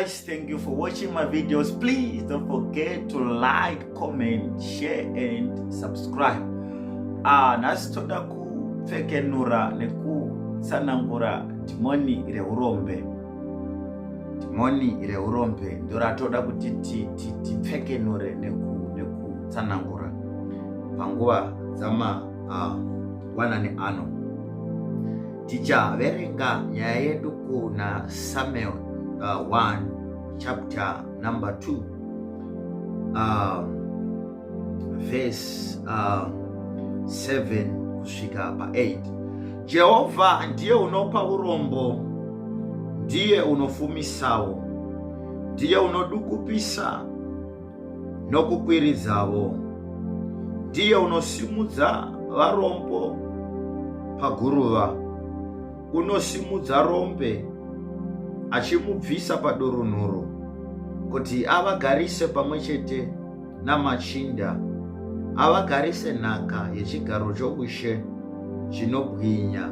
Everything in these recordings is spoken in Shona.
Guys, thank you for watching my videos. Please don't forget to like, comment, share and subscribe. Ah, nhasi toda kupfekenura nekutsanangura dhimoni reurombe. Dhimoni reurombe ndoratoda kuti tipfekenure nekutsanangura panguva dzama mangwanani ano. Tichaverenga nyaya yedu kuna Samuel 1 chapter number 2 verse 7 kusvika pa8. Jehovha ndiye unopa urombo, ndiye unofumisawo, ndiye unodukupisa nokukwiridzawo, ndiye unosimudza varombo paguruva, unosimudza rombe achimubvisa padurunhuru, kuti avagarise pamwe chete namachinda, avagarise nhaka yechigaro choushe chinobwinya.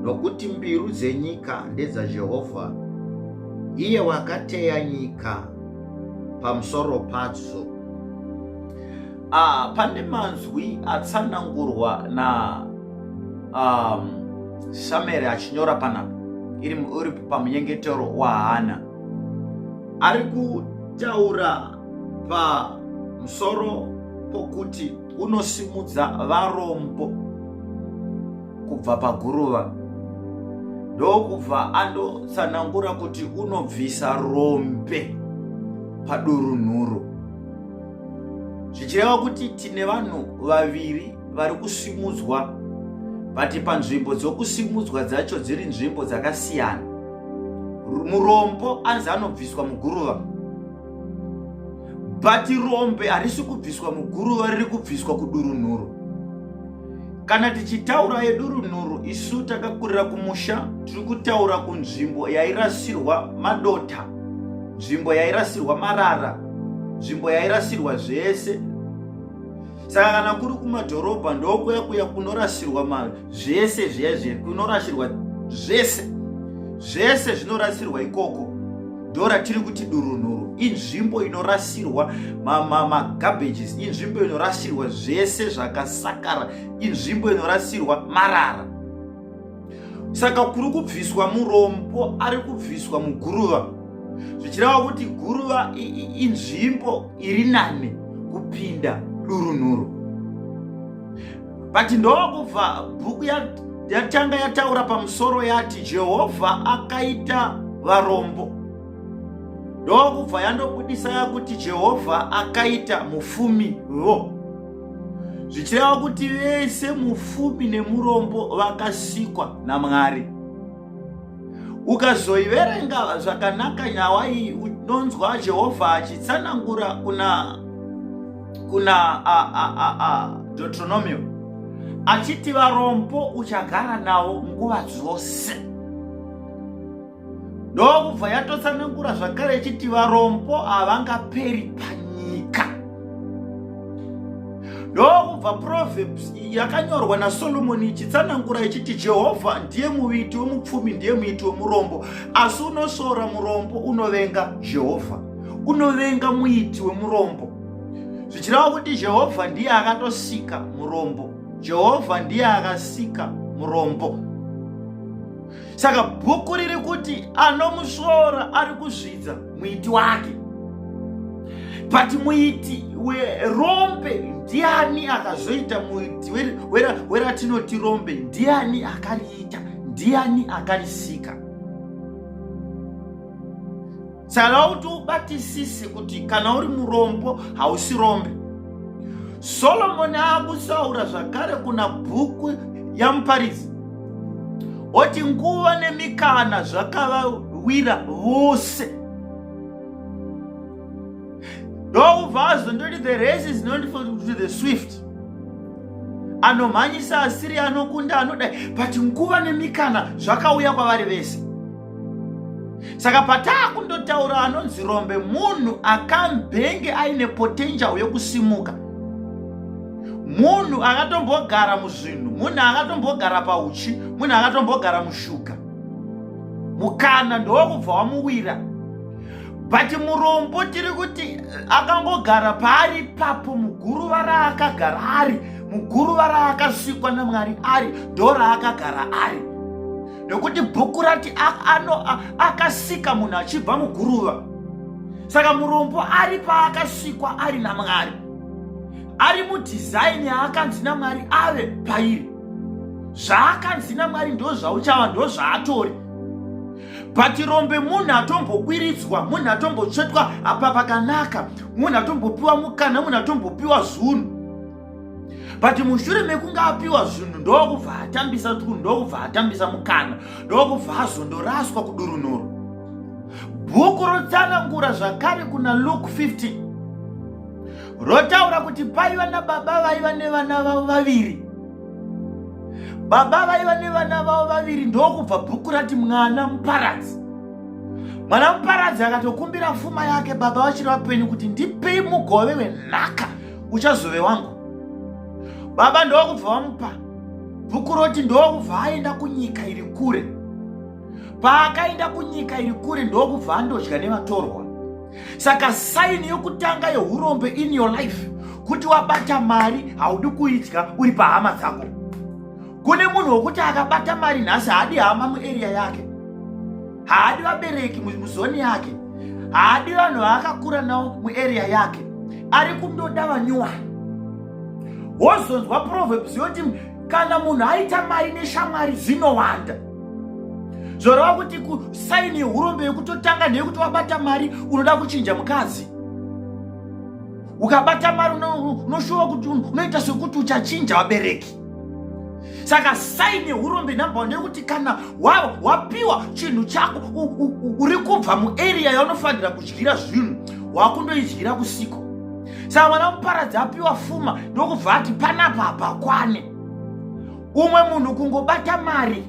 Nokuti mbiru dzenyika ndedzaJehovha, iye wakateya nyika pamusoro padzo. Ah, pane manzwi atsanangurwa na Samueri achinyora panapa, iri pamunyengetero waHana, ari kutaura pamusoro pokuti unosimudza varombo kubva paguruva, ndokubva andotsanangura kuti unobvisa rombe padurunhuru, zvichireva kuti tine vanhu vaviri vari kusimudzwa, but panzvimbo dzokusimudzwa dzacho dziri nzvimbo dzakasiyana. Murombo anzi anobviswa muguruva, but rombe harisi kubviswa muguruva, riri kubviswa kudurunhuru. Kana tichitaura yedurunhuru, isu takakurira kumusha, tiri kutaura kunzvimbo yairasirwa madota, nzvimbo yairasirwa marara, nzvimbo yairasirwa zvese. Saka kana kuri kumadhorobha, ndokuya kuya kunorasirwa zvese zviya zviya, kunorasirwa zvese zvese, zvinorasirwa ikoko, ndo ratiri kuti durunhuru. Inzvimbo inorasirwa magarbages, inzvimbo inorasirwa zvese zvakasakara, inzvimbo inorasirwa marara. Saka kuri kubviswa murombo, ari kubviswa muguruva, zvichireva kuti guruva inzvimbo iri nane kupinda durunhuru. But ndokubva bhuku yatanga yataura pamusoro, yati Jehovha akaita varombo, ndokubva yandobudisa yakuti Jehovha akaita mufumi vo, zvichireva kuti vese mufumi nemurombo vakasikwa naMwari. Ukazoiverenga zvakanaka nyaya iyi, unonzwa Jehovha achitsanangura kuna Deuteronomio achiti varombo uchagara navo nguva dzose. Ndokubva yatotsanangura zvakare ichiti varombo havangaperi panyika. Ndokubva Proverbs yakanyorwa naSolomoni ichitsanangura ichiti Jehovha ndiye muiti wemupfumi, ndiye muiti wemurombo, asi unosora murombo unovenga Jehovha, unovenga muiti wemurombo, zvichireva kuti Jehovha ndiye akatosika murombo, Jehovha ndiye akasika murombo. Saka bhuku riri kuti anomusvora ari kuzvidza muiti wake. But muiti werombe ndiani? Akazoita muiti weratinoti rombe ndiani? Akariita ndiani? Akarisika? Saka kuti ubatisise kuti kana uri murombo hausi rombe. Solomoni akutaura zvakare kuna bhuku yaMuparidzi, oti nguva nemikana zvakavawira vose. Ndokubva azondoti the race is not for to the swift, anomhanyisa asiri anokunda anodai, but nguva nemikana zvakauya kwavari vese. Saka pataakundotaura anonzi rombe, munhu akambenge aine potential yokusimuka, munhu akatombogara muzvinhu, munhu akatombogara pauchi, munhu akatombogara mushuga, mukana ndowokubva wamuwira. But murombo tiri kuti akangogara paari papo, muguruva raakagara ari, muguruva raakasikwa naMwari ari, ndo raakagara ari, nekuti bhuku rati akasika munhu achibva muguruva. Saka murombo ari paakasikwa ari naMwari, ari mudesign yaakanzi naMwari ave pairi. Zvaakanzi naMwari ndo zvauchava, ndo zvaatori. But rombe munhu atombokwiridzwa, munhu atombotsvetwa apa pakanaka, munhu atombopiwa mukana, munhu atombopiwa zunhu. But mushure mekunge apiwa zvinhu, ndokubva atambisa tunhu, ndokubva atambisa mukana, ndokubva azondoraswa kudurunhuru. Bhuku rotsanangura zvakare kuna Luke 15, rotaura kuti paiva nababa vaiva nevana vavo vaviri. Baba vaiva nevana vavo vaviri, ndokubva bhuku rati mwana muparadzi, mwana muparadzi akatokumbira pfuma yake baba vachiri vapenyu kuti, "Ndipei mugove wenhaka uchazove wangu." Baba ndokubva vamupa. Bhuku roti ndokubva aenda kunyika iri kure. Paakaenda kunyika iri kure, ndokubva andodya nevatorwa. Saka sign yokutanga yeurombe in your life, kuti wabata mari, haudi kuidya uri pahama dzako. Kune munhu wokuti akabata mari nhasi, haadi hama muarea yake, haadi vabereki muzone yake, haadi vanhu vaakakura navo muarea yake, ari kundoda vanyuwani. Wozonzwa Proverbs yoti kana munhu aita mari neshamwari dzinowanda, zvoreva kuti kusign yeurombe yekutotanga ndeyekuti wabata mari, unoda kuchinja mukadzi. Ukabata mari, unoshuva kuti unoita sekuti uchachinja vabereki. Saka sign yeurombe number one ndeyekuti kana wapiwa chinhu chako, uri kubva muarea yaunofanira kudyira zvinhu, wakundoidyira kusiko. Saka mwana muparadzi apiwa fuma, ndokubva ati panapa hapakwane. Umwe munhu kungobata mari,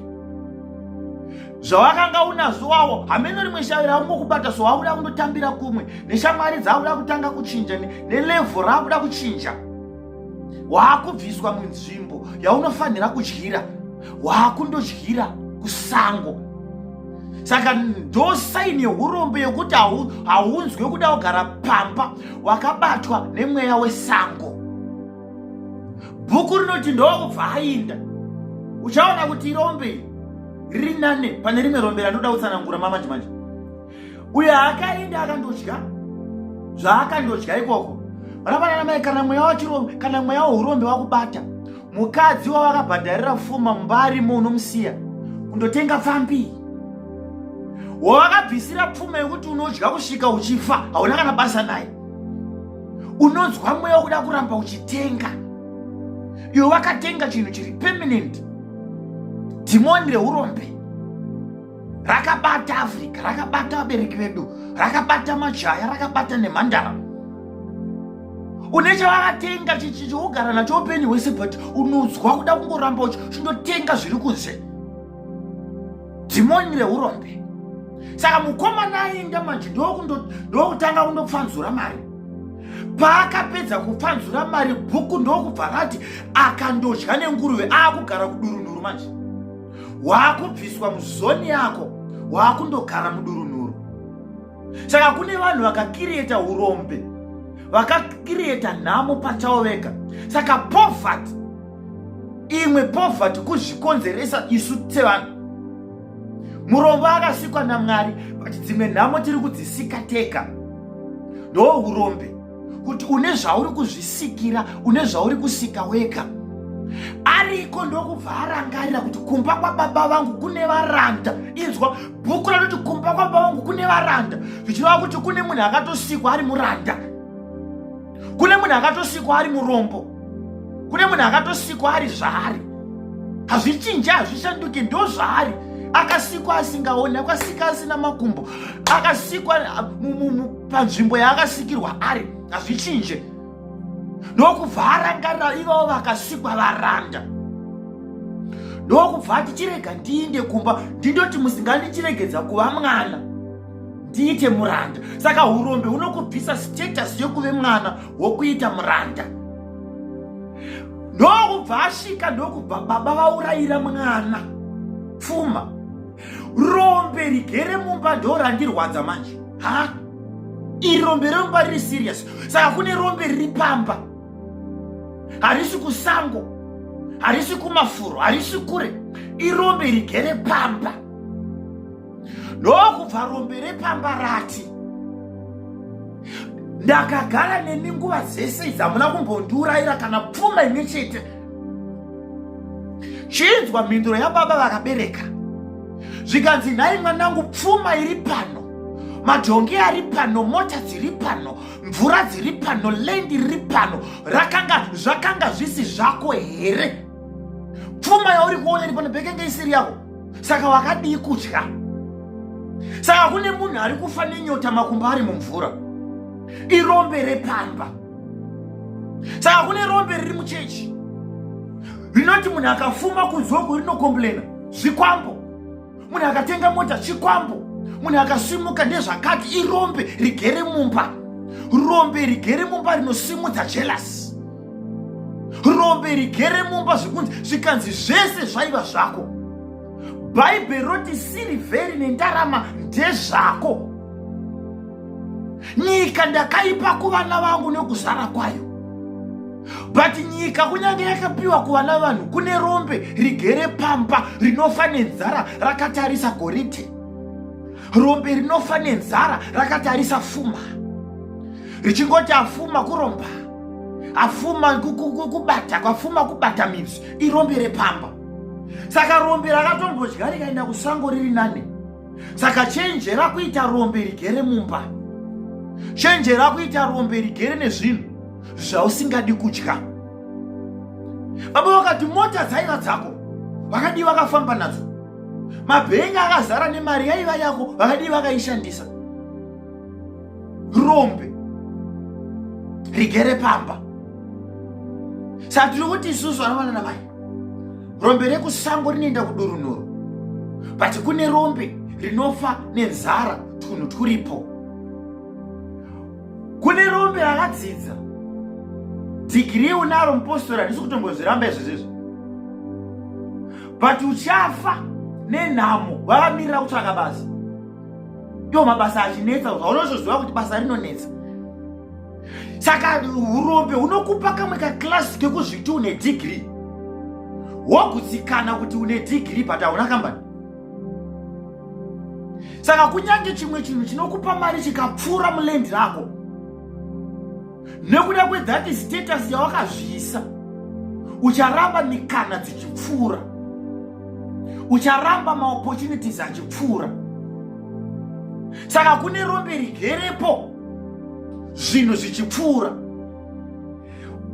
zvawakanga unazvo wawo hameno rimwe shavi raungokubata, so wakuda kundotambira kumwe neshamwari dzakuda kutanga kuchinja, nelevel raakuda kuchinja. Waakubviswa munzvimbo yaunofanira kudyira, waakundodyira kusango. Saka ndo sign yeurombe yekuti haunzwe kuda kugara pamba, wakabatwa nemweya wesango. Bhuku rinoti ndokubva ainda. Uchaona kuti irombe riri nane pane rimwe rombe ranoda kutsanangura mamanje manje. Uyo akaenda akandodya zvaakandodya ikoko. Vanafanana mai, kana mweya wachirombe, kana mweya weurombe wakubata, mukadzi wawakabhadharira fuma mumba arimo, unomusiya kundotenga pfambi. Wawakabvisira pfuma yekuti unodya kusvika uchifa, hauna kana basa naye. Unonzwa mweya wekuda kuramba uchitenga. Iwe wakatenga chinhu chiri permanent. Dhimoni reurombe rakabata Africa, rakabata vabereki vedu, rakabata majaya, rakabata nemhandara. Une chavakatenga chichiugara nacho upenyu hwese, but unonzwa kuda kungoramba uchindotenga zviri kunze. Dhimoni reurombe. Saka mukomana aenda manje, ndokutanga kundopfanzura mari. Paakapedza kupfanzura mari, bhuku ndokubva rati akandodya nenguruve. Aakugara kudurunhuru manje. Waakubviswa muzone yako, waakundogara mudurunhuru. Saka kune vanhu vakacreata urombe, vakacreata nhamo pachavo vega. Saka poverty, imwe poverty kuzvikonzeresa isu sevanhu. Murombo akasikwa naMwari, but dzimwe nhamo tiri kudzisika tega. Ndo urombe, kuti une zvauri kuzvisikira, une zvauri kusika wega. Ariko ndokubva arangarira kuti kumba kwababa vangu kune varanda. Inzwa, bhuku ranoti kumba kwababa vangu kune varanda, zvichireva kuti kune munhu akatosikwa ari muranda, kune munhu akatosikwa ari murombo, kune munhu akatosikwa ari zvaari. Hazvichinji, hazvishanduki, ndo zvaari. Akasikwa asingaoni, akasika asina makumbo, akasikwa panzvimbo yaakasikirwa ari, hazvichinje. Ndokubva arangarira ivavo vakasikwa varanda, ndokubva ati, "Chirega ndiinde kumba, ndindoti musingandichiregedza kuva mwana, ndiite muranda." Saka urombe hunokubvisa status yekuve mwana, wokuita muranda. Ndokubva asvika, ndokubva baba vaurayira mwana pfuma. Rombe rigere mumba ndo randirwadza manje. Ha, Iri rombe remumba riri serious. Saka kune rombe riri pamba, harisi kusango, harisi kumafuro, harisi kure, irombe rigere pamba. Ndokubva rombe repamba rati, ndakagara nemi nguva dzese idzi, hamuna kumbondiurayira kana pfuma imwe chete. Chinzwa mhinduro yababa vakabereka, zvikanzi, nhai mwanangu, pfuma iri pano, madhongi ari pano, mota dziri pano, mvura dziri pano, land riri pano, rakanga zvakanga zvisi zvako here? Pfuma yauri kuona iri pano bekenge isiri yako, saka wakadii kudya? Saka kune munhu ari kufa nenyota, makumbo ari mumvura, irombe repamba. Saka kune rombe riri muchechi rinoti munhu akafuma kunzoko rinokomplena zvikwambo, munhu akatenga mota chikwambo, munhu akasimuka ndezvakati. Irombe rigere mumba, rombe rigere mumba rinosimudza jealous, rombe rigere mumba zvekunzi zvikanzi zvese zvaiva zvako. Bhaibheri roti sirivheri nendarama ndezvako, nyika ndakaipa kuvana vangu nekuzara kwayo. But nyika kunyange yakapiwa kuvana vanhu, kune rombe rigere pamba rinofa nenzara rakatarisa goridhe, rombe rinofa nenzara rakatarisa fuma, richingoti afuma kuromba, afuma kubata, kwafuma kubata midzi, irombe repamba. Saka rombe rakatombodya rikaenda kusango riri nani. Saka chenjera kuita rombe rigere mumba, chenjera kuita rombe rigere nezvinhu zvausingadi kudya. Baba vakati mota dzaiva dzako, vakadii vakafamba nadzo? Mabhengi akazara nemari yaiva yako, vakadii vakaishandisa? Rombe rigere pamba. Saka tiri kuti isusu vanovana namai, rombe rekusango rinoenda kudurunuro, but kune rombe rinofa nenzara tunhu twuripo. Kune rombe rakadzidza dhigiri unaro mupostori, handisi kutombozviramba izvozvizvo, but uchafa nenhamo vakamirira kutsvaka basa, iwo mabasa achinetsa. Zvaunozvoziva kuti basa rinonetsa. Saka urombe hunokupa kamwe kaklasi kekuzviti une dhigiri, wogutsikana kuti une dhigiri, but hauna kambani. Saka kunyange chimwe chinhu chinokupa mari chikapfuura mulendi rako, nekuda kwethat status yawakazviisa, ucharamba mikana dzichipfuura, ucharamba maopportunities achipfuura. Saka kune rombe rigerepo zvinhu zvichipfuura.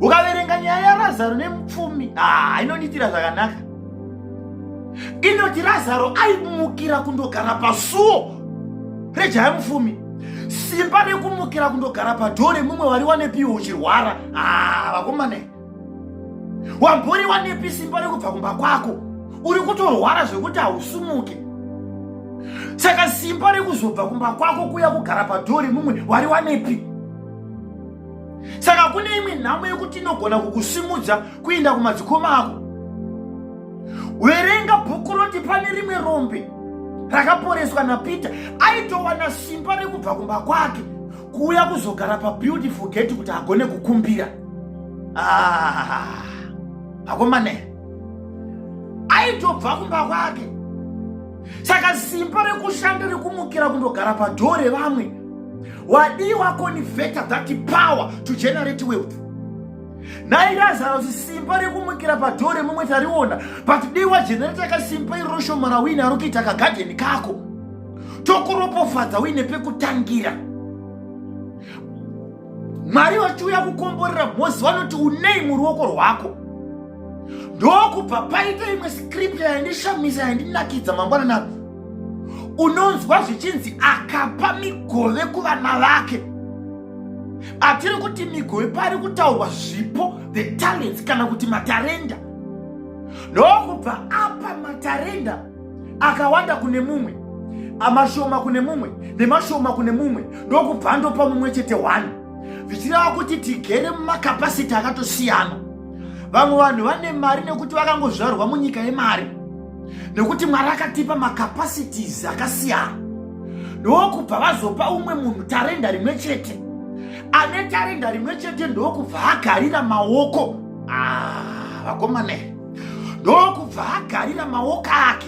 Ukaverenga nyaya yaRazaro nemupfumi, ah, inondiitira zvakanaka. Inoti Razaro aimukira kundogara pasuo rejaya mupfumi. Simba rekumukira kundogara padhoo remumwe wari wanepiwo uchirwara, ah, vakomana, wambori wanepi simba rekubva kumba kwako uri kutorwara zvekuti hausumuke? Saka simba rekuzobva kumba kwako kuya kugara padhoo remumwe wari wanepi? Saka kune imwe nhamo yekuti inogona kukusimudza kuenda kumadzikoma ako. Verenga bhuku roti pane rimwe rombe rakaporeswa naPeter, aitowana simba rekubva kumba kwake kuuya kuzogara pabeautiful gate kuti agone kukumbira. Ah, akomane, aitobva kumba kwake. Saka simba rekushanda rekumukira kundogara padhoo revamwe, wadii waconverta that power to generate wealth? Nhai Lazarus, simba rekumukira padhoo remumwe tariona, but dei wagenerata kasimba iroro shoma rawinaro kuita kagadheni kako, tokuropofadza uine pekutangira. Mwari vachiuya kukomborera Mhozi, vanoti unei muruoko rwako? Ndokubva paita imwe scripture yandishamisa, yandinakidza mangwanani ano. Unonzwa zvichinzi akapa migove kuvana vake. Atiri kuti migove, pari kutaurwa zvipo, the talents kana kuti matarenda. Ndokubva apa matarenda akawanda kune mumwe, amashoma kune mumwe, nemashoma kune mumwe, ndokubva andopa mumwe chete 1, zvichireva kuti tigere mumakapasiti akatosiyana. Vamwe vanhu vane mari nekuti vakangozvarwa munyika yemari, nekuti Mwari akatipa macapacities akasiyana. Ndokubva vazopa umwe munhu tarenda rimwe chete. Ane tarenda rimwe chete ndokubva agarira maoko. Ah, vakomana, ndokubva agarira maoko ake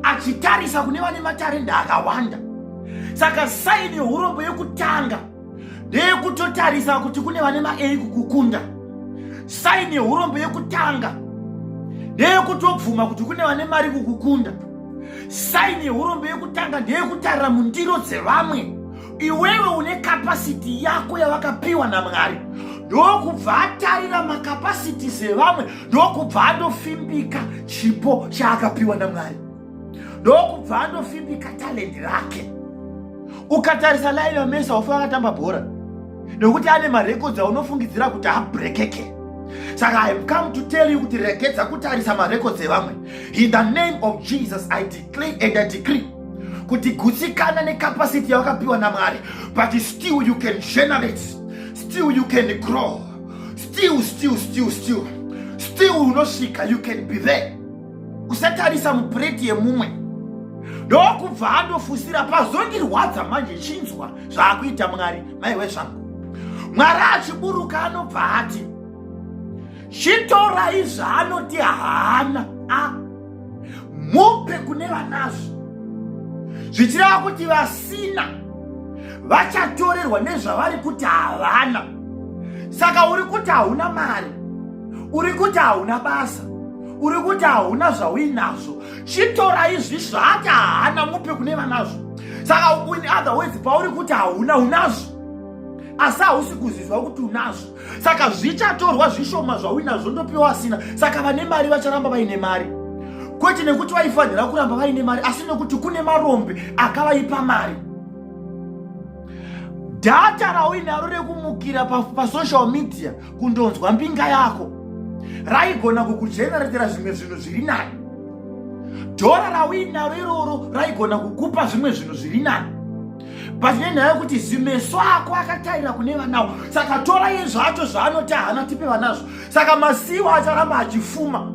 achitarisa kune vane matarenda akawanda. Saka saini yeurombo yekutanga ndeyekutotarisa kuti kune vane maei kukukunda. Saini yeurombo yekutanga ndeyekutobvuma kuti kune vane mari kukukunda. Saini yeurombo yekutanga ndeyekutarira mundiro dzevamwe. Iwewe une kapasiti yako yavakapiwa naMwari, ndokubva atarira makapasitis evamwe, ndokubva andofimbika chipo chaakapiwa naMwari, ndokubva andofimbika talendi rake. Ukatarisa Lionel Messi haufi akatamba bhora nekuti ane marekodzi aunofungidzira kuti abrekeke. Saka I am come to tell you kuti regedza kutarisa marekodzi evamwe. In the name of Jesus I declare and I decree kuti gutsikana necapacity yawakapiwa naMwari, but still you can generate, still you can grow, still still still still still unosvika, you can be there. Usatarisa mupureti yemumwe. Ndokubva andofusira pazondirwadza manje, chinzwa zvaakuita Mwari. Maiwe zvangu, Mwari achiburuka anobva ati chitorai zvaanoti haana a mupe kune vanazvo, zvichireva kuti vasina vachatorerwa nezvavari kuti havana. Saka uri kuti hauna mari, uri kuti hauna basa, uri kuti hauna zvauinazvo, chitorai zvisvati haana mupe kune vanazvo. Saka in other words, pauri kuti hauna, unazvo, asi hausi kuzizwa kuti unazvo. Saka zvichatorwa zvishoma zvauinazvo ndopiwa asina. Saka vane mari vacharamba vaine mari, kwete nekuti vaifanira kuramba vaine mari, asi nekuti kune marombe akavaipa mari. Data rauinaro rekumukira pasocial media kundonzwa mbinga yako raigona kukujeneretera zvimwe zvinhu zviri nani. Dhora rauinaro iroro raigona kukupa zvimwe zvinhu zviri nani, but nenyaya yekuti zimeso ako akatarira kune vanawo. Saka torai zvacho zvaanoti haana, tipe vanazvo. Saka masiwa acharamba achifuma,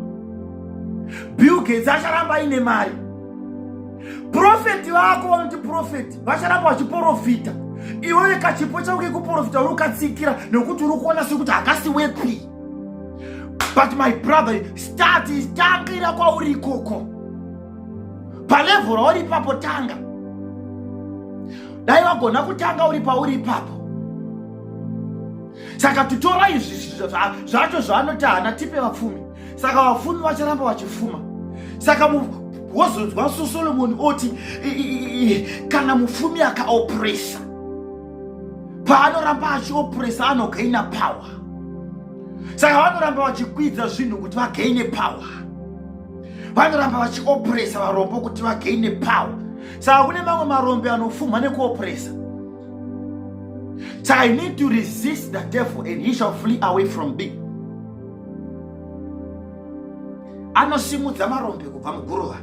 Bill Gates acharamba aine mari, profeti vako vanoti profeti vacharamba vachiprofita. Iwewe kachipo chako kekuprofita uri ukatsikira nekuti uri kuona sekuti hakasi wepi. But my brother, start, tangira kwauri ikoko, palevhel rauri ipapo. Tanga, dai wagona kutanga uri pauri ipapo. Saka titora izvi zvacho zvaanoti haana, tipe vapfumi. Saka vapfumi vacharamba vachifuma. Saka wozonzwa Solomoni oti kana mupfumi akaopresa, paanoramba achiopresa anogaina power. Saka vanoramba vachikwidza zvinhu kuti vagaine power, vanoramba vachiopresa varombo kuti vagaine power. Saka kune mamwe marombe anofumha nekuopresa. Saka you need to resist the devil and he shall flee away from thee. Anosimudza marombe kubva muguruva.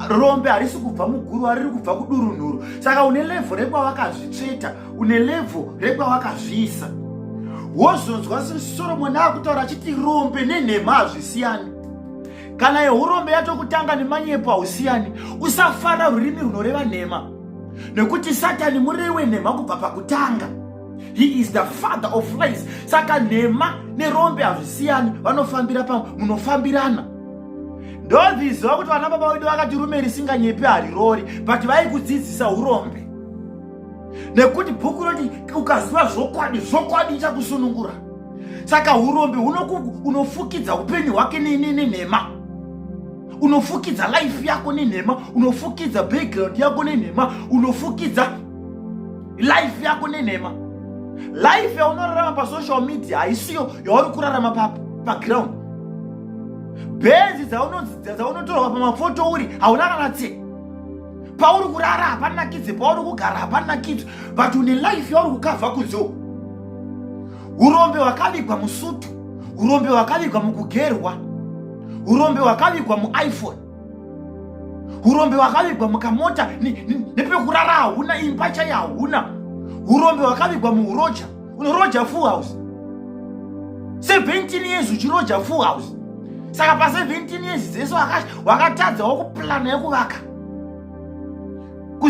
Rombe harisi kubva muguruva, riri kubva kudurunhuru. Saka une levho rekwawakazvitsveta, une levho rekwawakazviisa. Wozonzwa Solomoni akutaura achiti rombe nenhema hazvisiyani. Kana yeurombe yatokutanga nemanyepo hausiyani. Usafara rurimi runoreva nhema, nekuti Satani murevi wenhema kubva pakutanga. He is the father of lies. Saka nhema nerombe hazvisiyani, vanofambira pamwe, munofambirana. Ndozviziva kuti vana baba vedu vakati rume risinganyepi harirori, but vaikudzidzisa urombe, nekuti bhuku roti ukaziva zvokwadi, zvokwadi ichakusunungura. Saka urombe unofukidza upenyu hwake nenhema, unofukidza life yako nenhema, unofukidza background yako nenhema, unofukidza life yako nenhema. Life yaunorarama pasocial media haisiyo yauri kurarama paground. Bhenzi dzaunotorwa pamafoto uri hauna kana tse pauri kurara hapanakidze, pauri kugara hapanakidze, but une life yauri kukavha kunze uku. Urombe hwakavigwa musutu, urombe hwakavigwa mukugerwa, urombe hwakavigwa muiPhone, urombe hwakavigwa mukamota, nepekurara hauna, imba chaiyo hauna. Urombe hwakavigwa muuroja, unoroja full house 17 years, uchiroja full house. Saka pa17 years dzese wakatadzawo kuplana yekuvaka.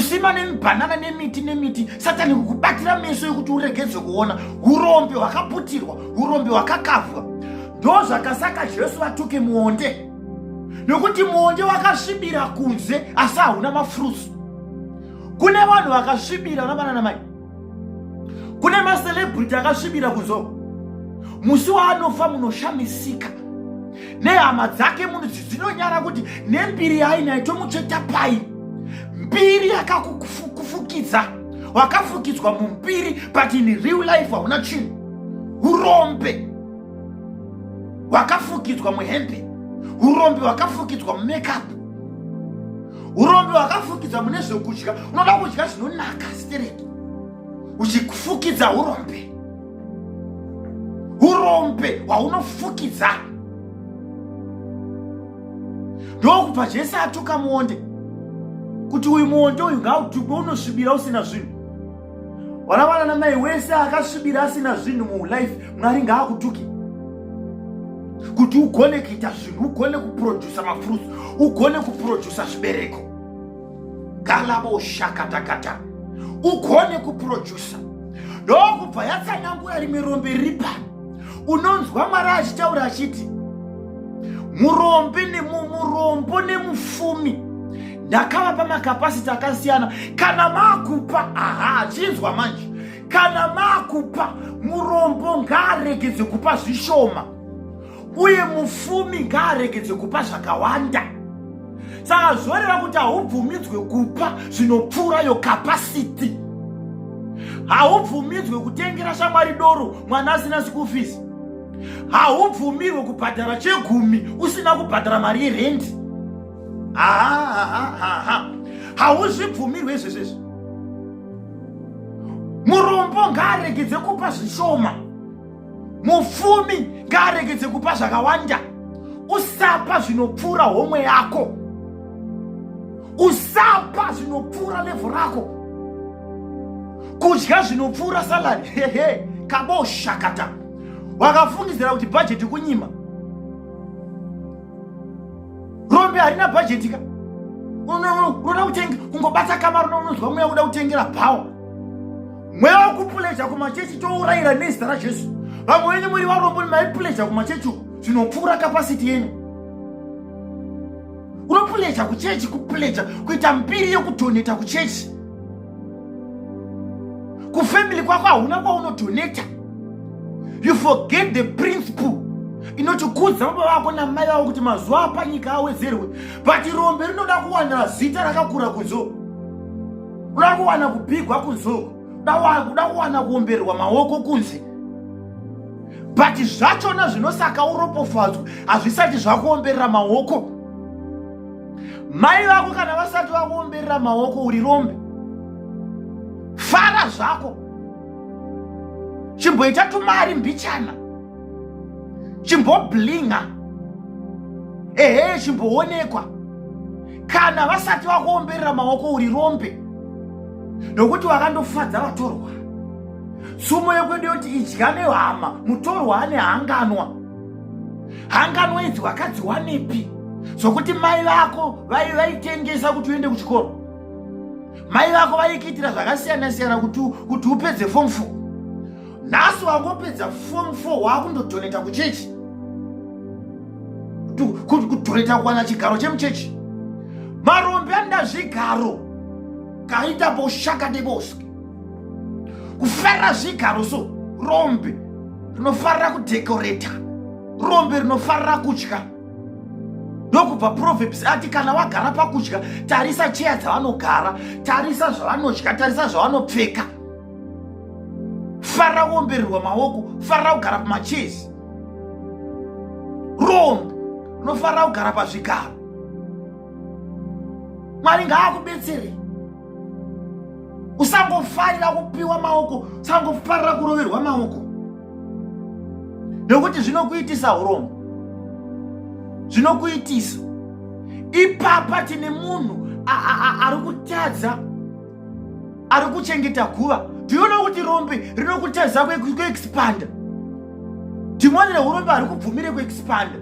Kusima nemibhanana nemiti nemiti, Satani kukubatira meso ekuti uregedze kuona urombe hwakaputirwa, urombe hwakakavwa. Ndozvakasaka Jesu vatuke muonde, nekuti muonde wakasvibira kunze asi hauna mafruits. Kune vanhu vakasvibira vana namai, kune macelebrity akasvibira kunze uko, musi waanofa munoshamisika nehama dzake munhu dzinonyara kuti nembiri yaainayo tomutsveta pai. Mbiri yakakufukidza, wakafukidzwa mumbiri, but in real life hauna chinhu. Urombe hwakafukidzwa muhembe, urombe hwakafukidzwa mumakeup, urombe hwakafukidzwa mune zvekudya. Unoda kudya zvinonaka stereki, uchifukidza urombe. Urombe hwaunofukidza. Ndokubva Jesu atuka muonde kuti uyu muonde uyu ngautukwe, unosvibira usina zvinhu. Vana vana namai wese akasvibira asina zvinhu mulife, Mwari ngaakutuke kuti ugone kuita zvinhu, ugone kuprodusa mafruits, ugone kuprodusa zvibereko. Galabo shakatakata, ugone kuprodusa. Ndokubva yatsanangura rimwe rombe riri pano. Unonzwa Mwari achitaura achiti murombe nemurombo nemufumi ndakavapa makapasiti akasiyana. Kana makupa, aha, chinzwa manje, kana makupa murombo ngaaregedze kupa zvishoma, uye mufumi ngaaregedze kupa zvakawanda. Saka zvoreva kuti haubvumidzwe kupa zvinopfuura yo capacity. Haubvumidzwe kutengera shamwari doro mwana asina school fees. Haubvumirwe kubhadhara chegumi usina kubhadhara mari yerendi. Hauzvibvumirwe izvezvezvi. Murombo ngaaregedze kupa zvishoma, mufumi ngaaregedze kupa zvakawanda. Usapa zvinopfuura homwe yako, usapa zvinopfuura levhu rako, kudya zvinopfuura salari. Hehe, kaboshakata. Wakafungidzira kuti bhajeti kunyima. Rombe harina bhajeti ka. Unoda kutenga kungobata kamari, unonzwa mweya uda kutengera bhawa, mweya wekupuleja kumachechi. Tourayira nezita raJesu. Vamwe venyu muri varombo, maipuleja kumachechi uku zvinopfuura kapasiti yenyu. Unopuleja kuchechi, kupuleja kuita mbiri yekudhoneta kuchechi. Kufamily kwako hauna kwaunodhoneta. You forget the principle inoti kudza baba vako namai vako kuti mazuva apanyika awedzerwe. But rombe rinoda kuwanira zita rakakura kunzoko, uda kuwana kubhigwa kunzoko, uda kuwana kuombererwa maoko kunze, but zvachona zvinosaka uropofadzwa hazvisati zvakuomberera maoko. Mai vako kana vasati vakuomberera maoko, uri rombe. Fara zvako, chimboita tumari mbichana, chimboblinga, ehe, chimboonekwa. Kana vasati vakuomberera maoko, uri rombe, nokuti wakandofadza vatorwa. Tsumo yekwedu yoti idya nehama, mutorwa ane hanganwa. Hanganwa idzi wakadziwanepi? Zvokuti mai vako vaitengesa kuti uende kuchikoro, mai vako vaikuitira zvakasiyana siyana kuti upedze form 4. Nhasi wangopedza form 4, waakundodhoneta kuchechi, kudhoneta kuwana chigaro chemuchechi. Marombe anoda zvigaro, kaita boshaka deboski, kufarira zvigaro. So rombe rinofarira kudhekoreta, rombe rinofarira kudya. Ndokubva Proverbs ati kana wagara pakudya, tarisa cheya dzavanogara, tarisa zvavanodya, tarisa zvavanopfeka. Farira kuombererwa maoko, farira kugara pamachezi. Rombe rinofarira kugara pazvigaro. Mwari ngaakubetsere. Usangofarira kupiwa maoko, usangofarira kuroverwa maoko, nekuti zvinokuitisa urombo, zvinokuitisa. Ipapa tine munhu ari kutadza, ari kuchengeta guva. Ndiona kuti rombe rinokutadza kuexpanda. Dhimoni reurombe hari kubvumire kuexpanda.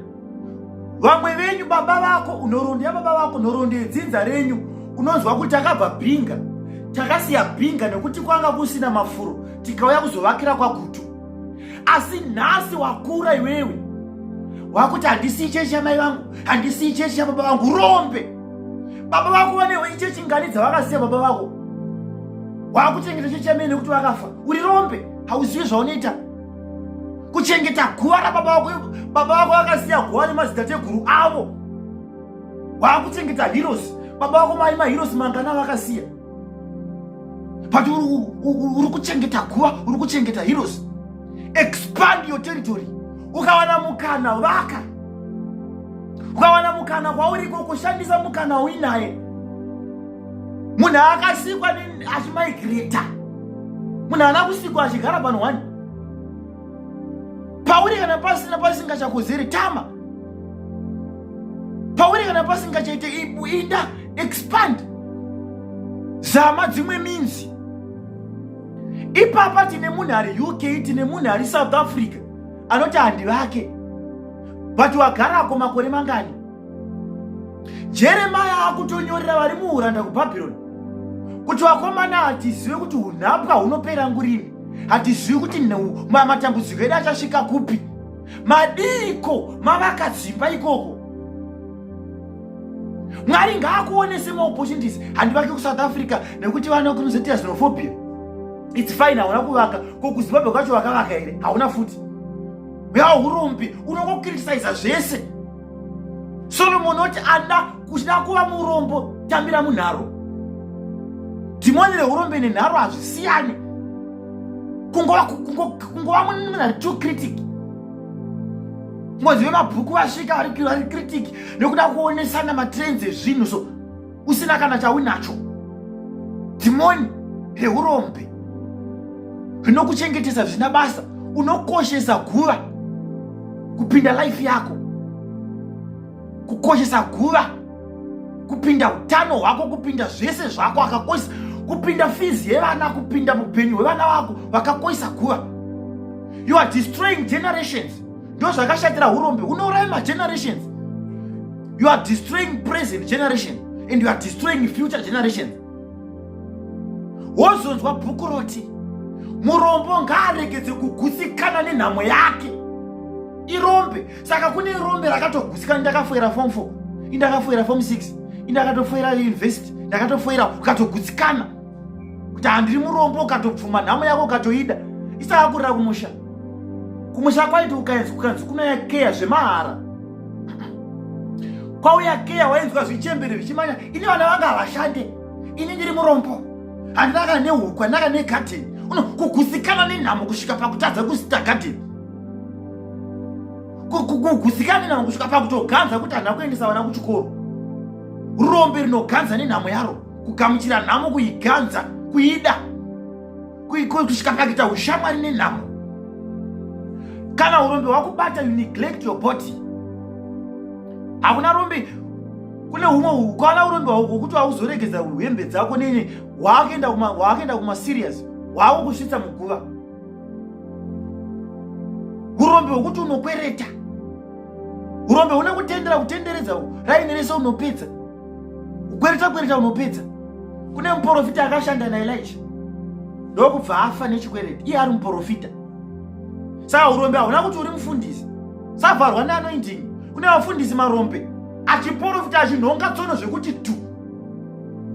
Vamwe venyu, baba vako, nhoroondo yababa vako, nhoroondo yedzinza renyu, unonzwa kuti akabva Bhinga. Takasiya Binga nekuti kwanga kusina mafuro, tikauya kuzovakira kwaGutu. Asi nhasi wakura iwewe, wakuti handisii chechi yamai vangu, handisii chechi yababa vangu. Rombe! Baba vako vane chechi ngani dzavakasiya baba vako? Wakuchengeta chechi yamai nekuti vakafa. Uri rombe, hauzivi zvaunoita. Kuchengeta guva rababa vako, baba vako vakasiya guva nemadzitateguru avo. Wakuchengeta heroes, baba vako mai maheroes mangana vakasiya, but uri kuchengeta guva, uri kuchengeta heroes. Expand your territory. Ukawana mukana, vaka. Ukawana mukana kwauriko, kushandisa mukana uinaye. Munhu akasikwa achimigrata, munhu haana kusikwa achigara panhu one. Pauri kana pasina, pasingachakodzeri, tama. Pauri kana pasingachaite, inda, expand, zama dzimwe minzi. Ipapa tine munhu ari UK, tine munhu ari South Africa anoti handivake, but wagarako makore mangani? Jeremaya akutonyorera vari muuranda kuBhabhironi kuti, "Vakomana, hatizive kuti unhapwa hunopera ngurini, hatizivi kuti matambudziko edu achasvika kupi. Madiko mavaka dzimba ikoko? Mwari ngaakuonese maopportunities." Handivaki kuSouth Africa nekuti vana kunozoita xenophobia. It's fine, hauna kuvaka. Ko kuZimbabwe kwacho wakavaka here? Hauna futi. Yaurombi, unongocriticiza zvese. Solomon oti ada kuchida kuva murombo, tambira munharo. Dhimoni reurombe nenharo hazvisiyani. Kungova munhu ari too critic. Ngozi vemabhuku vasvika vari critic nekuda kuonesana matrends ezvinhu, so usina kana chaunacho. Dhimoni reurombe rinokuchengetesa zvisina basa. Unokoshesa guva kupinda life yako, kukoshesa guva kupinda utano hwako, kupinda zvese zvako. Akakoshesa kupinda fees yevana, kupinda upenyu hwevana vako, vakakoshesa guva. You are destroying generations. Ndo zvakashatira urombe, unouraya magenerations. You are destroying present generation and you are destroying future generations. Wozonzwa bhuku roti murombo ngaaregedze kugutsikana nenhamo yake. Irombe. Saka kune rombe rakatogutsikana: "Ndakafoira form 4, indakafoira form 6, indakatofoira university, ndakatofoira." Ukatogutsikana kuti handiri murombo, ukatobvuma nhamo yako, ukatoida. Isakakurira kumusha. Kumusha kwaiti ukaenzi kukanzi kunaya keya zvemahara, kwauya keya, wainzwa zvichembere zvichimanya: "Ini vana vanga havashande, ini ndiri murombo, handina kana nehuku, handina kana negadheni." Uno kugutsikana nenhamo kusvika pakutadza kusita gadheni, kugutsikana nenhamo kusvika pakutoganza kuti handina kuendesa vana kuchikoro. Rombe rinoganza nenhamo yaro, kugamuchira nhamo, kuiganza, kuida, kusvika pakuita ushamwari nenhamo. Kana urombe hwakubata, you neglect your body. Hakuna rombe, kune humwe ukaona urombe hwokuti hauzoregedza hembe dzako nene, hwakuenda kumaserious, hwakukusvitsa muguva. Urombe hwokuti unokwereta, urombe hune kutendera kutenderedza raini rese, unopedza kukwereta kwereta, unopedza. Kune muprofita akashanda naElisha, ndokubva afa nechikwereti, iye ari muprofita. Saka urombe hauna kuti uri mufundisi. Savharwa neanointing. Kune vafundisi marombe, achiprofita, achinhonga tsono zvekuti tu,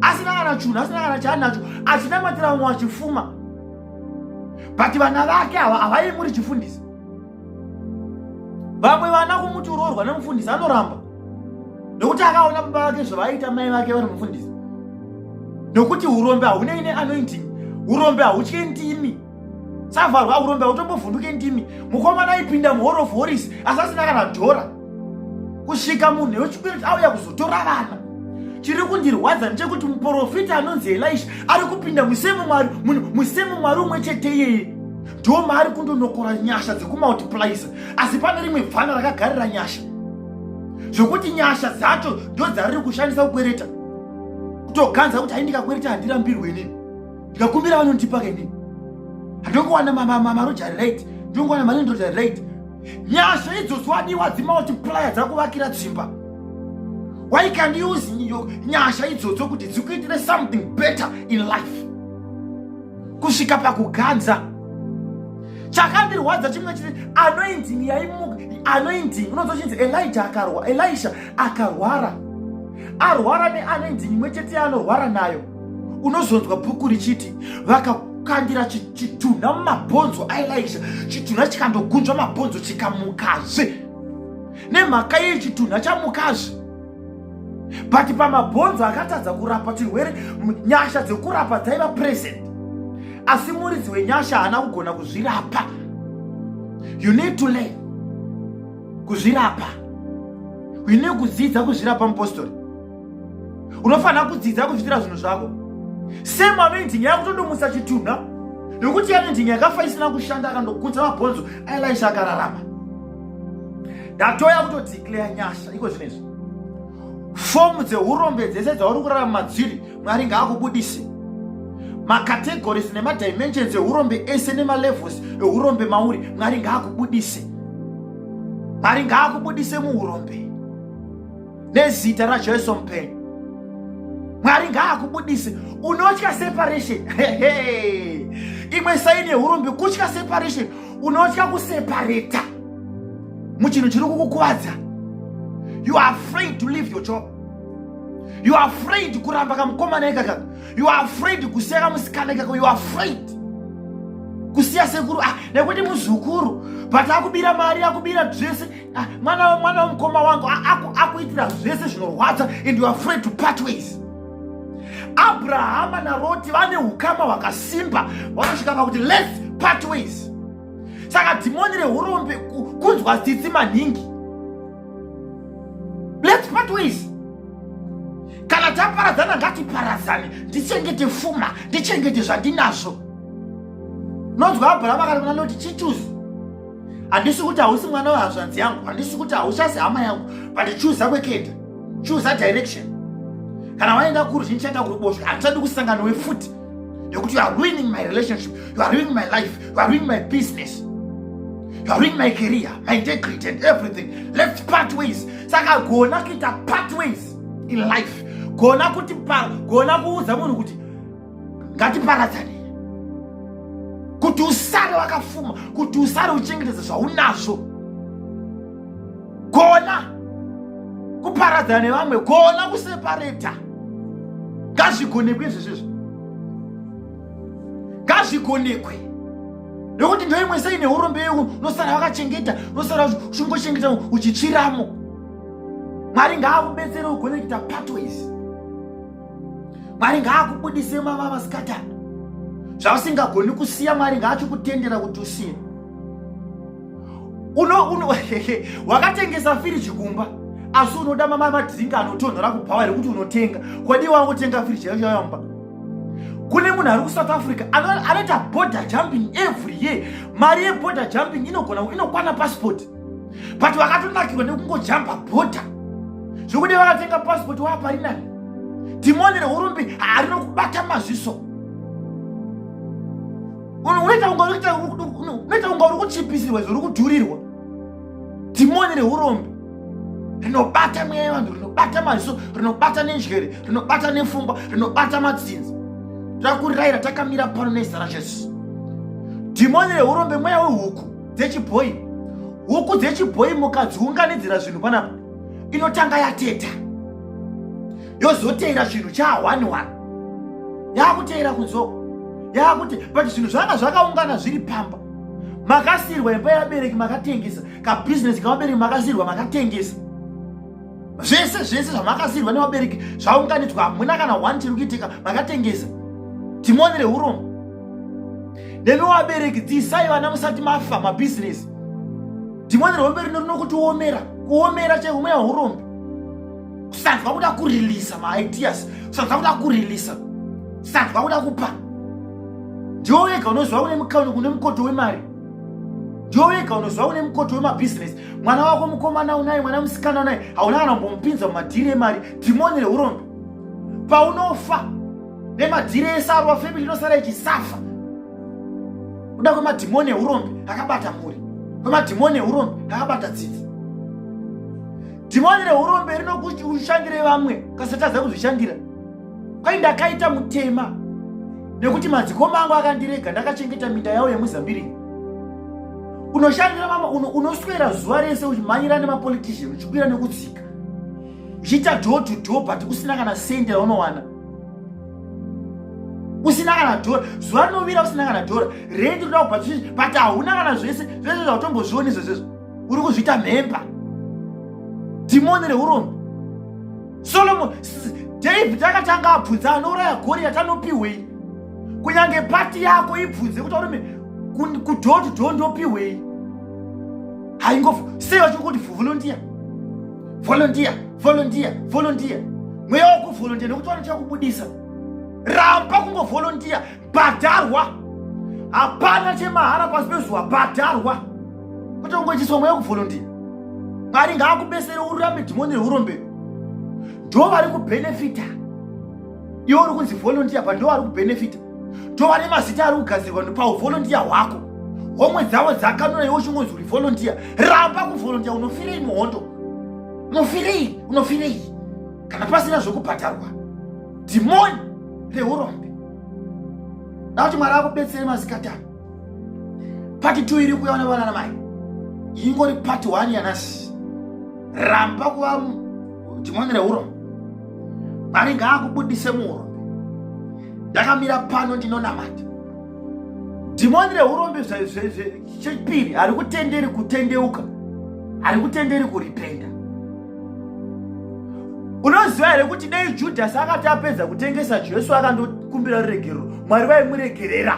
asina kana chunhu, asina kana chaanacho, achinamatira vamwe vachifuma, but vana vake ava havaimuri chifundisi. Vamwe vana kumuti uroorwa nemufundisi, anoramba nekuti akaona baba vake zvavaiita, mai vake vari mufundisi. Nokuti urombe haunei neanointing, urombe hautye ndimi. Savharwa, urombe hautombovhunduke ndimi. Mukomana aipinda muHall of Holies asi asina kana dhora, kusvika munhu wechikwereti auya kuzotora vana. Chiri kundirwadza ndechekuti muprofita anonzi Elisha ari kupinda musame Mwari, musame Mwari umwe chete iyeye ndo maari kundonokora nyasha dzekumultipliesa, asi pane rimwe bvana rakagarira nyasha, zvokuti nyasha dzacho ndo dzariri kushandisa kukwereta, kutoganza kuti, "Hai, ndikakwereta handirambirwe inini, ndikakumbira vanondipa kenini, handongowana marojari right, ndinongowana marendrojari right." Nyasha idzodzo wadiwa dzimultiplier, dzakuvakira dzimba. Why can't you use nyasha idzodzo kuti dzikuitire something better in life? Kusvika pakuganza. Chakandirwadza chimwe chiri anointing yaimuka, anointing unonzwa chinzi Elijah akarwa, Elisha akarwara, arwara neanointing imwe chete yaanorwara nayo. Unozonzwa bhuku richiti vakakandira chitunha mumabhonzo aElisha, chitunha chikandogunzva mabhonzo chikamukazve. Nemhaka yei chitunha chamukazve? But pamabhonzo akatadza kurapa chirwere, nyasha dzekurapa dzaiva present, asi muridzi wenyasha haana kugona kuzvirapa. You need to learn kuzvirapa. You need kudzidza kuzvirapa. Mupostori, unofanira kudzidza kuzviitira zvinhu zvako. Same anointing yakutondomusa chitunha, nekuti anointing yakafa isina kushanda, akandogunza mabhonzo aElisha akararama. Ndatoya kutodeclare nyasha iko zvinezvi. Form dzeurombe dzese dzauri kurarama madziri, Mwari ngaakubudise. Macategories nemadimensions eurombe ese nemalevels eurombe mauri, Mwari ngaakubudise. Mwari ngaakubudise muurombe nezita raJesu mupenyu. Mwari ngaakubudise. Unotya separation. Imwe sign yeurombe kutya separation. Unotya kuseparata muchinhu chiri kukukuvadza. You are afraid to leave your job. You are afraid kuramba kamukomana ikaka. You are afraid kusiya kamusikana ikaka. You are afraid kusiya sekuru, ah, nekuti muzukuru, but akubira mari, akubira zvese. Ah, mwana wemukoma wangu akuitira zvese zvinorwadza, and you are afraid to part ways. Abrahama naRoti vane ukama hwakasimba, vanosvika pakuti, "Let's part ways." Saka dhimoni reurombe kunzwa tsitsi maningi. Let's part ways. Kana taparadzana, ngatiparadzane, ndichengete fuma, ndichengete zvandinazvo. Nonzwa Abrahama akati kuna Loti, "Chichoose. Handisi kuti hausi mwana wehazvanzi yangu, handisi kuti hauchasi hama yangu, but chuza kwekenda, chuza direction. Kana waenda kurudyi, ndichaenda kuruboshwe. Handichadi kusangana newe futi, nekuti you are ruining my relationship, you are ruining my life, you are ruining my business, you are ruining my career, my integrity and everything. Let's part ways." Saka gona kuita part ways in life. Gona kuti gona kuudza munhu kuti ngatiparadzane, kuti usare wakafuma, kuti usare uchengetedza zvaunazvo. Gona kuparadzana nevamwe, gona kuseparata. Ngazvigonekwe izvezvizvo, ngazvigonekwe, nekuti ndoimwe sei neurombe. Unosara wakachengeta, unosara uchingochengeta uchitsviramo. Mwari ngaakubetsere ugone kuita part ways. Mwari ngaakubudise mama masikatana zvausingagoni kusiya. Mwari ngaachikutendera kuti usiye. Uno wakatengesa firiji kumba, asi unoda mama madrinks anotonhora kubhawa rekuti unotenga kwadi wangotenga firiji yacho yamba. Kune munhu ari kuSouth Africa anoita border jumping every year. Mari yeborder jumping inogona inokwana passport, but vakatonakirwa nekungojamba border zvokuti vakatenga passport waapari nani. Dhimoni reurombe harinokubata maziso. Unoita kunga uri kuchipisirwa izvo uri kudhurirwa. Dhimoni reurombe rinobata mweya yevanhu, rinobata maziso, rinobata nenjere, rinobata nepfungwa, rinobata madzinza. Takurayira takamira pano nezita raJesu. Dhimoni reurombe mweya wehuku dzechibhoi. Huku dzechibhoi mukadziunganidzira zvinhu panapa, inotanga yateta, yozoteera chinhu cha1 1, yakuteera kunzoko yakuti. But zvinhu zvanga zvakaungana zviri pamba, makasiyirwa imba yevabereki, makatengesa kabhizinesi kavabereki, makasiyirwa, makatengesa zvese zvese zvamakasiyirwa nevabereki, zvaunganidzwa, hamuna kana one chiri kuitika, makatengesa. Dhimoni reurombo. Nemi vabereki, dziisai vana musati mafa mabhizinesi. Dhimoni reurombe rino rinokutiomera, kuomera chaiko, mweya weurombe, kusanzwa kuda kureleasa maideas, kusanzwa kuda kureleasa, kusanzwa kuda kupa. Ndiwo wega unoziva kune mukoto wemari, ndiwo wega unoziva kune mukoto wemabhizinesi. Mwana wako mukomana unaye, mwana musikana unaye, hauna kana kumbomupinza mumadhiri emari. Dhimoni reurombe. Paunofa nemadhiri ese arwa, family inosara ichisafa kuda kwemadhimoni eurombe akabata mhuri, kwemadhimoni eurombe akabata dzidzi. Dhimoni rehurombe rinokuti ushandire vamwe ukasatadza kuzvishandira. Kwai ndakaita mutema nekuti madzikoma angu akandirega ndakachengeta minda yawo yemuzambiringa. Unoshandira mama unoswera zuva rese uchimhanyira nemapolitician uchikwira nekudzika uchiita door to door but usina kana sende raunowana usina kana dhora zuva rinovira usina kana dhora rendi rinoda kubhadhisa but hauna kana zvese zvese zvautombozvioni izvozvezvo uri kuzviita mhemba dhimoni reurombe Solomon David akatanga abvunza anouraya Goriati anopihwei kunyange pati yako ibvunze kuti arume kudoor to door ndopihwei haingofu sei vachiri kuti volunteer volunteer volunteer volunteer mweya wekuvolunteer nekuti vanocha kubudisa ramba kungovolunteer bhadharwa hapana chemahara pasi pezuva bhadharwa kwete kungoitiswa mweya wekuvolunteer mwari ngaakubesere ururambe dhimoni reurombe ndo vari kubhenefita iwe uri kunzi volunteer but ndo vari kubhenefita ndo vane mazita ari kugadzirwa pauvolunteer hwako homwe dzavo dzakanona iwe uchingonzi uri volunteer ramba kuvolunteer unofirei muhondo unofirei unofirei kana pasina zvekubhadharwa dhimoni reurombe da kuti mwari akubetsere masikatano pati 2 iri kuya nevana namai ingori pati 1 yanasi ramba kuva dhimoni reurombe mwari ngaakubudise muurombe ndakamira pano ndinonamata dhimoni reurombe chepiri harikutenderi kutendeuka harikutenderi kuripenda unoziva here kuti dei judhasi akati apedza kutengesa jesu akandokumbira ruregerero mwari vaimuregerera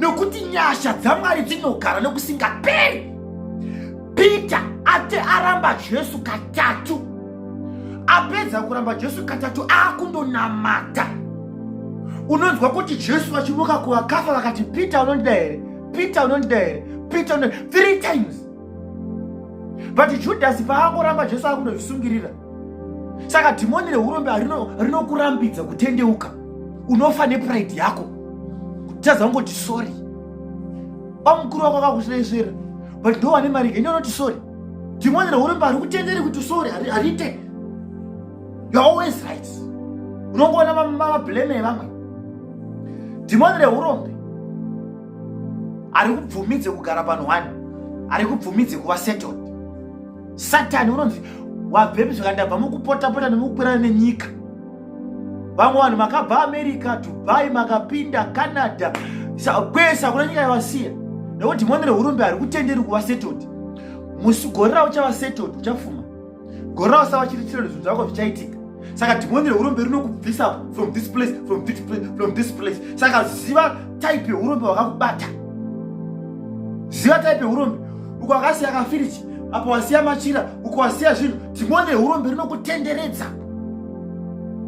nekuti nyasha dzamwari dzinogara nekusingaperi peter ati aramba jesu katatu apedza kuramba jesu katatu akundonamata unonzwa kuti jesu vachimuka kuvakafa vakati peter unondida here peter unondida here peter unondida three times but judhasi paangoramba jesu akundozvisungirira saka dhimoni rehurombe rinokurambidza kutendeuka unofa nepride yako kutadza kungoti sorry bamukuru wako akakusresvera but ndo wane mari ine unoti sorry dhimoni rehurombe harikutenderi kuti sorry harite you're always right unongoona mablame evamwe dhimoni rehurombe harikubvumidze kugara panhu one harikubvumidze kuva settled satani unonzi wabvepi zvakandabva mukupotapota nemukukwirana nenyika vamwe vanhu makabva america dubai makapinda canada kwese hakuna nyika yavasiya nekuti dhimoni rehurumbe harikutenderi kuva settled musi gore rauchava settled uchafuma gore rausava chiri chiro zvinhu zvako zvichaitika saka dhimoni rehurombe rinokubvisa from this place from this place from this place saka ziva type yehurombe hwakakubata ziva type yehurombe uko wakasiya kafiriji apo wasiya machira uko wasiya zvinhu dhimoni rehurombe rinokutenderedza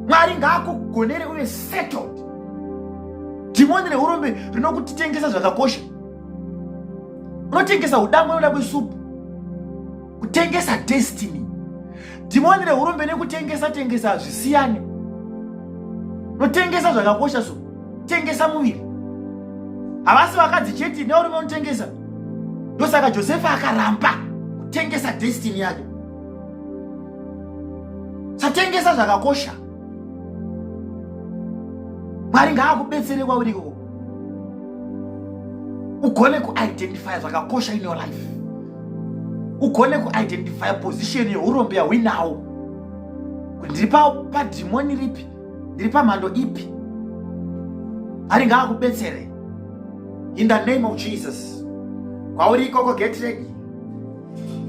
mwari ngaakugonere uve settled dhimoni rehurombe rinokutitengesa zvakakosha unotengesa udangwe noda kwesupu kutengesa destiny dhimoni rehurombe nekutengesa tengesa hazvisiyane unotengesa zvakakosha so tengesa muviri havasi vakadzi chete neurume unotengesa ndosaka josefa akaramba kutengesa destiny yake satengesa zvakakosha mwari ngaakubetsere kwauri ikoko ugone kuidentifya zvakakosha in your life ugone kuidentifya position yeurombe yauinawo kuti ndiri padhimoni ripi ndiri pamhando ipi mwari ngaakubetsere in the name of jesus kwauri ikoko get ready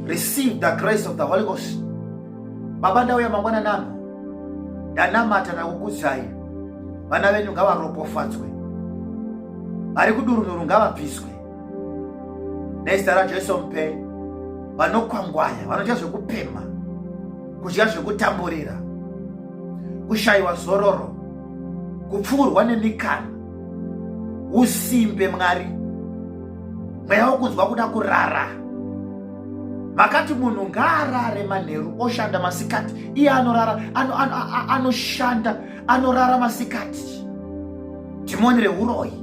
receive the grace of the holy ghost baba ndauya mangwanani ano ndanamata ndakukudzai vana venyu ngavaropofadzwe vari kudurunuru ngavabviswe nezita rajesu mupenyu vanokwangwaya vanotya zvekupemha kudya zvekutamburira kushayiwa zororo kupfuurwa nemikana usimbe mwari mweya wokunzwa kuda kurara makati munhu ngaarare manheru oshanda masikati iye anorara anoshanda ano, ano anorara masikati dhimoni reuroyi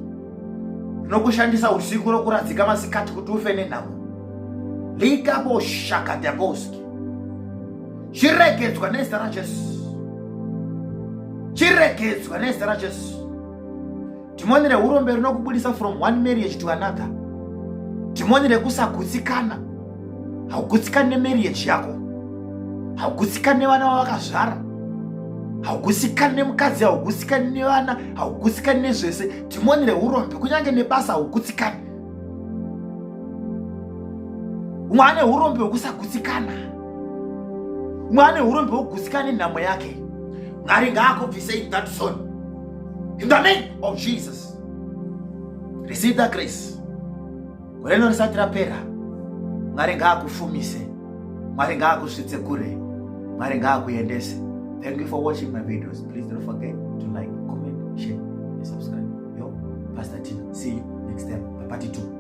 rinokushandisa usiku rokuradzika masikati kuti ufe nenhamo likaboshakadaboski Chiregedzwa nezita raJesu. Chiregedzwa nezita raJesu. Dhimoni rehurombe rinokubudisa from one marriage to another. Dhimoni rekusagutsikana. Haugutsikani nemarriage yako. Haugutsikani nevana vavakazvara. Haugutsikani nemukadzi, haugutsikani nevana, haugutsikani nezvese. Dhimoni rehurombe kunyange nebasa haugutsikani. Umwe ane hurombe hwekusagutsikana. Umwe ane hurombe hwekugutsikana nenhamo yake. Mwari ngaakubvise in that zone. In the name of Jesus. Receive that grace. Gore rino risati rapera. Mwari ngaakufumise. Mwari ngaakusvitse kure. Mwari ngaakuendese. Thank you for watching my videos. Please don't forget to like, comment, share and subscribe. Yo, Pastor Tina. See you next time. Part 2.